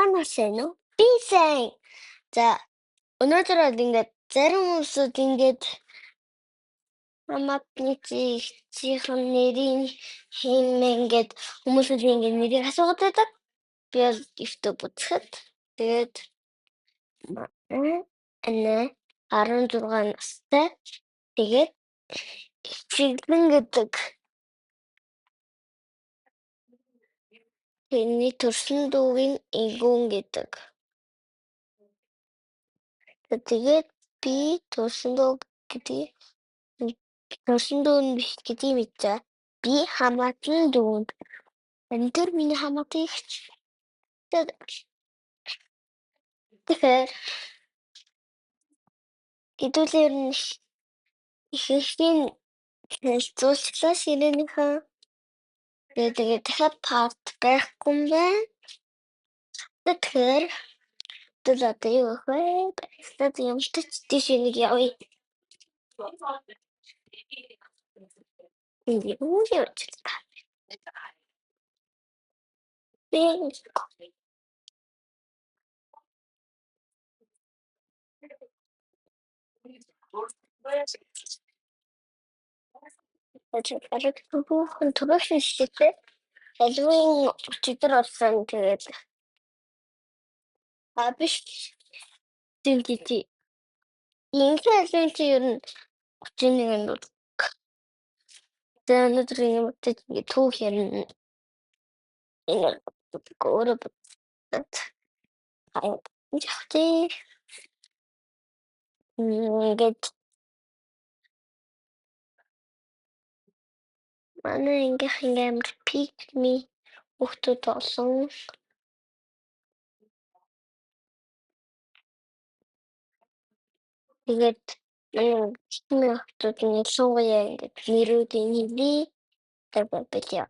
Та нар сайн уу? Би сайн. За, өнөөдөр бол ингээд зарим хүмүүсүүд ингээд хамаатны эгчийнх нь нэрийг хэмээн ингээд хүмүүсүүдийн ингээд нэрийг асуугаад байдаг. Би бол YouTube үзэхэд тэгээд манай 16 настай. Тэгээд Ичиглэн гэдэг тэрний төрсөн дүүг нь Эгүүн гэдэг. Тэгээд би төрсөн дүү гэдгийг төрсөн дүү нь биш гэдгийг мэдсэн. Би хамаатан дүү. Харин тэр миний хамаатан эгч. Тэгэхээр хэдүүлээ ер нь ихэнхийг танилцуулчлаа ширээнийхээ. Тэгээд дахиад part байхгүй юм байна. Тэгэхээр хэдүүл одоо юу гэх вэ? Баярлалаа, юмтай ч тийш нэг явъя. Юу явж та. Би бараг түрүүхэн түрүүхэн шигтэй. Аливын өчигдөр болсон, тэгээд а биш, тийм, тийм, тийм. Инхээ аливын чи ер нь 31-нд бол. За, өнөөдөр юм бодож ингээ түүх ярина. Энэ өөрөө бодоод явах тий. Ингээд манай ангийнх ингээ амар pick me хүүхдүүд олон. Тэгээд манай pick me охтууд нь ялангуяа ингээд нэрүүдийг хэлье. Тэгээд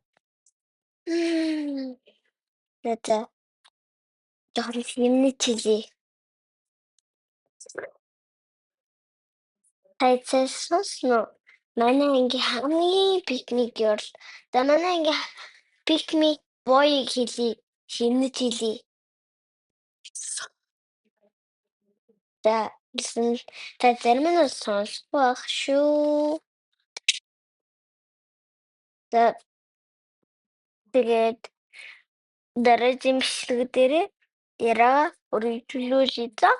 За за жоохон юмнууд хэлье. Та сонссон уу? Манай ангийн хамгийн pick me girl. За, манай ангийн pick me boy-ыг хэлье. Химнэт хэлье. За, хэлсэн. Та зарим нь бол сонсохгүй байх шүү. За, тэгээд дараагийн бичлэг дээрээ яриагаа үргэлжлүүлье, за.